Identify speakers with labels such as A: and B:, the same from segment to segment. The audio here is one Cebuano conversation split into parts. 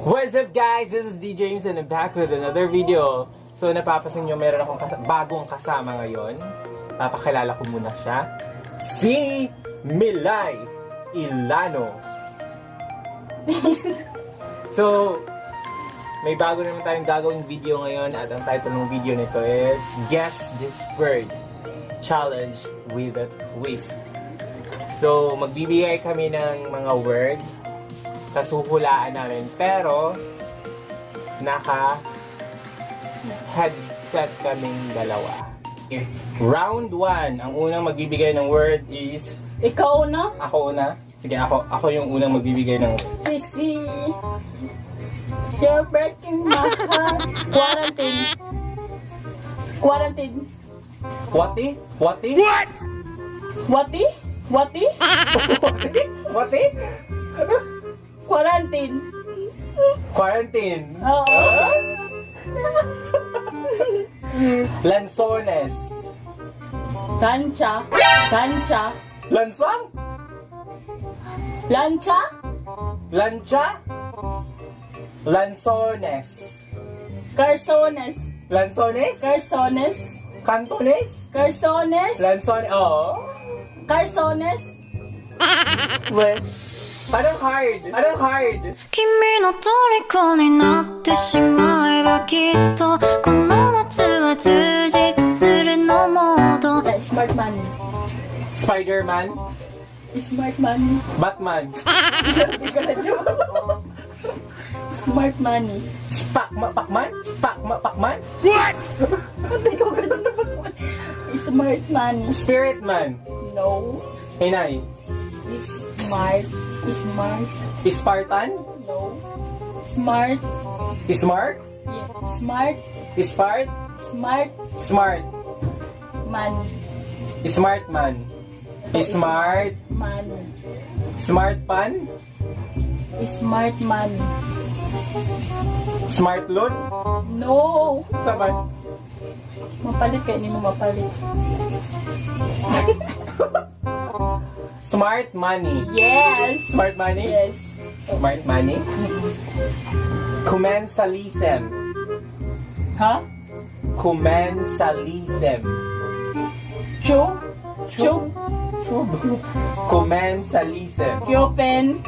A: What's up, guys? This is D James and I'm back with another video. So napapansin nyo, meron akong bagong kasama ngayon. Papakilala ko muna siya. Si Milay Ilano. So, may bago naman tayong gagawing video ngayon at ang title ng video nito is Guess This Word Challenge with a Twist. So, magbibigay kami ng mga word, tas huhulaan namin. Pero, naka headset kaming dalawa. Round 1. Ang unang magbibigay ng word is
B: Ikaw na?
A: Ako una. Sige, ako yung unang magbibigay ng word.
B: Sisi. You're breaking my heart. Quarantine. Quarantine.
A: Wati? Wati?
B: Wati? Wati?
A: Wati? Wati?
B: Quarantine.
A: Quarantine.
B: Oo.
A: Ah? Lansones.
B: Kancha. Kancha.
A: Lansang?
B: Lancha?
A: Lancha? Lansones.
B: Carsones.
A: Lansones?
B: Carsones.
A: Cantones?
B: Carsones.
A: Lansones. Oo.
B: Carsones. Where?
A: Parang hard. Parang hard.
C: 君の虜になってしまえばきっとこの夏は充実するのモード
B: Smart money.
A: Spider-Man.
B: Smart money.
A: Batman.
B: Smart money.
A: Pac-Man? Pacman? Pacman? Pacman?
B: Hindi ko ganun. Smart money.
A: Spirit Man.
B: No.
A: Hinay.
B: Smart. Smart.
A: Spartan?
B: No. Smart.
A: Smart?
B: Yeah. Smart.
A: Smart?
B: Smart
A: Smart.
B: man.
A: Smart man. Smart.
B: Money.
A: Smart pan?
B: Smart money.
A: Smart loan?
B: No.
A: Saban?
B: Mapalit kay ni mo mapalit.
A: Smart money.
B: Yes.
A: Smart money?
B: Yes.
A: Smart money? Commensalism.
B: Ha?
A: Commensalism.
B: Chu? Chu?
A: Commensalism.
B: Kyopen?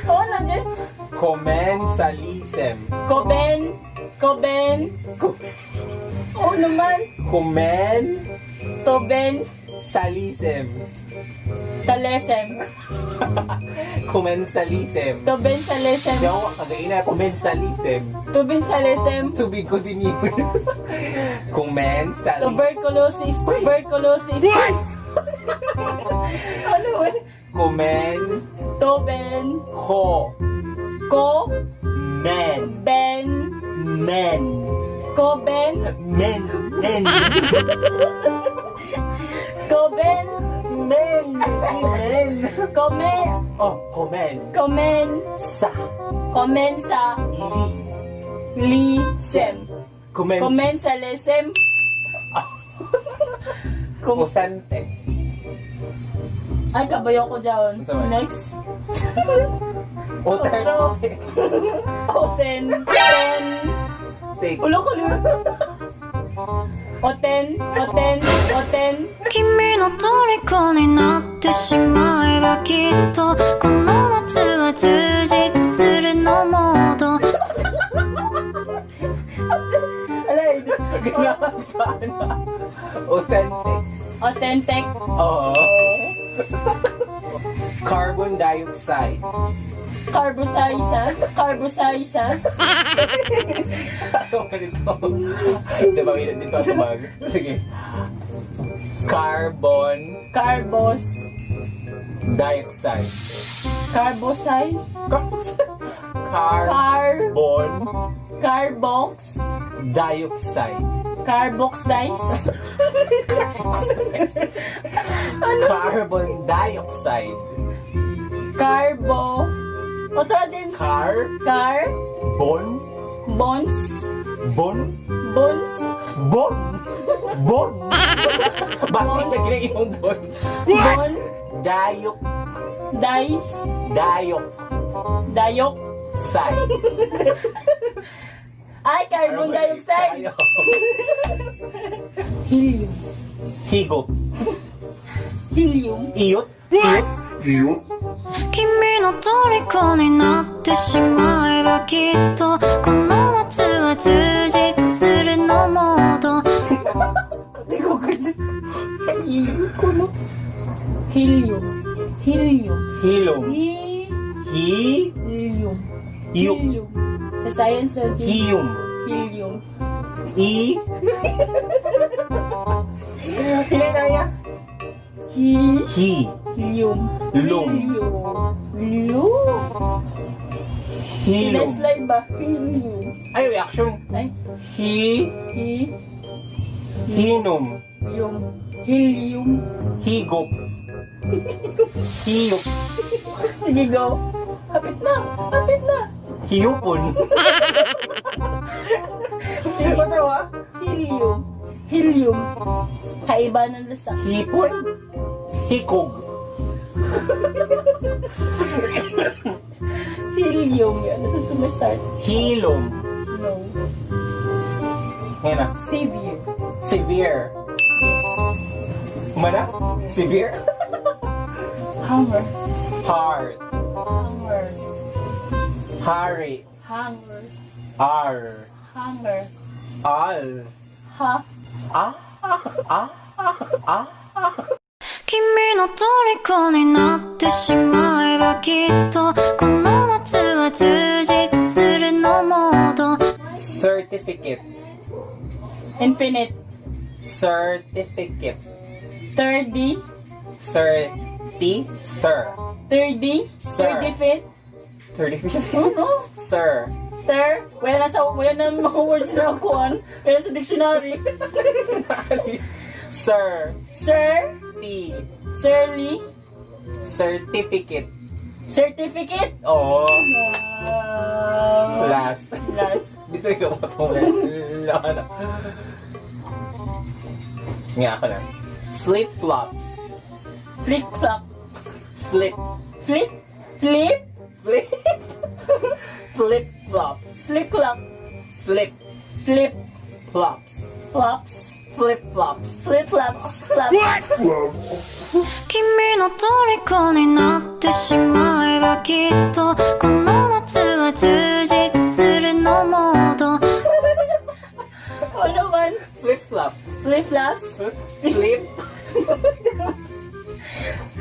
B: Oh, nandiyan.
A: Commensalism.
B: Koben? Koben? Oh naman.
A: Commensalism.
B: Toben? Talesem.
A: Commensalism.
B: Toben salesem.
A: Hindi ako kagaina. Commensalism.
B: Toben salesem.
A: Tubig ko din yun. Commensalism.
B: Tuberculosis. Tuberculosis. Ano?
A: Komen.
B: Toben.
A: Ko.
B: Ko.
A: Men.
B: Ben.
A: Men.
B: Koben.
A: Men. Men.
B: Koben.
A: Men. Men.
B: Kome.
A: Oh, komen.
B: Komen.
A: Sa.
B: Komensa.
A: Li.
B: Li. Sem.
A: Komen.
B: Komensalism.
A: Authentic.
B: Ay, kabayo ko dyan.
A: Ano ba?
B: Next.
A: Authentic.
B: Oten. Ten.
A: Take.
B: Ulo ko ulo. Oten. Oten. Oten.
C: 君の虜になってしまえばきっとこの夏は充実するのモード
B: Alay.
A: Ganahan pa na. Authentic.
B: Authentic.
A: Oo. Carbon dioxide.
B: Carbosize. Carbosize.
A: Ano ba nito? Di ba, may dito sa bag? Sige. Carbon
B: Carbos.
A: dioxide.
B: Carboside.
A: Carbon
B: Car. Carbox.
A: Dioxide.
B: Carboxize.
A: Carbon dioxide.
B: Carbo. Otro, James.
A: Car
B: Car.
A: bon
B: Bons.
A: bon
B: Bons.
A: Bon bon. Bakit naging yung bon?
B: Bon.
A: Diok
B: Dice.
A: Diok
B: Dayok.
A: Side.
B: Ay, carbon dioxide. Helium.
A: Higop.
B: Helium.
A: Iyot. Iyot.
C: 君の虜になってしまえばきっとこの夏は充実するのもっと。
B: Hindi ko ganyan. Helium. Helium. Helium.
A: Hilom.
B: Helium.
A: Hi. Yuk.
B: Helium. Sa science, sa
A: Hiyum.
B: Helium.
A: I. Hinay na niya.
B: He.
A: Hi.
B: Helium.
A: Lum.
B: Helium. Helium.
A: Hilom.
B: Slide ba? Helium.
A: Ay, reaction.
B: Ay.
A: Hi.
B: He.
A: Hinom.
B: Helium. Helium.
A: Higop. Hiyop.
B: Sige, go. Hapit na. Hapit na.
A: Hiyupon. Ano to ah?
B: Helium. Helium. Kaiba ng lasa.
A: Hipon? Hikog.
B: Helium. Yan. Nasa tumistart?
A: Hilom.
B: No.
A: Ngayon na.
B: Savior.
A: Severe. Mana? Severe?
B: Hunger.
A: Heart.
B: Hunger.
A: Hari.
B: Hunger.
A: R.
B: Hunger.
A: Al.
B: Ha.
A: Ah. Ah. Ah.
C: 君の虜になってしまえばきっとこの夏は充実するのもっと。
A: Certificate.
B: Infinite.
A: Certificate.
B: 30.
A: Certi. Sir.
B: 30.
A: Sir.
B: 30 feet.
A: Certificate.
B: Ano?
A: Sir.
B: Ter. Wala na mga words na akuan. Wala sa dictionary.
A: Sir.
B: Sir.
A: T.
B: Sirly.
A: Certificate.
B: Certificate.
A: Oh.
B: Wow.
A: Last.
B: Last.
A: Dito ikaw matulog. Ano? Nga ako na. Flip-flops.
B: Flick flop.
A: Flip.
B: Flip. Flip.
A: Flip. Flip-flops.
B: Flick flop.
A: Flip.
B: Flip.
A: Flops.
B: Flops.
A: Flip-flops.
B: Flip flops. Flops.
C: 君の虜になってしまえばきっとこの夏は充実するのもっと。
B: Ano man?
A: Flip-flop.
B: Flip flops.
A: Flip.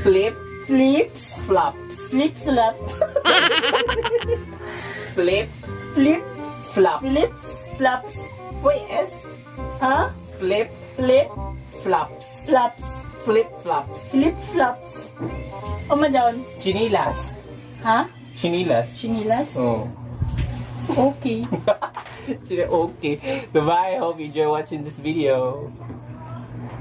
A: Flip.
B: Flips.
A: Flops.
B: Flip slap.
A: Flip.
B: Flip.
A: Flop.
B: Flips. Flaps.
A: Wait, S.
B: Ha?
A: Flip.
B: Flip.
A: Flops.
B: Flaps.
A: Flip-flops.
B: Flip flops. O down.
A: Chinilas.
B: Ha?
A: Chinilas.
B: Chinilas?
A: Oh.
B: Okay.
A: Okay. Bye. I hope you enjoy watching this video.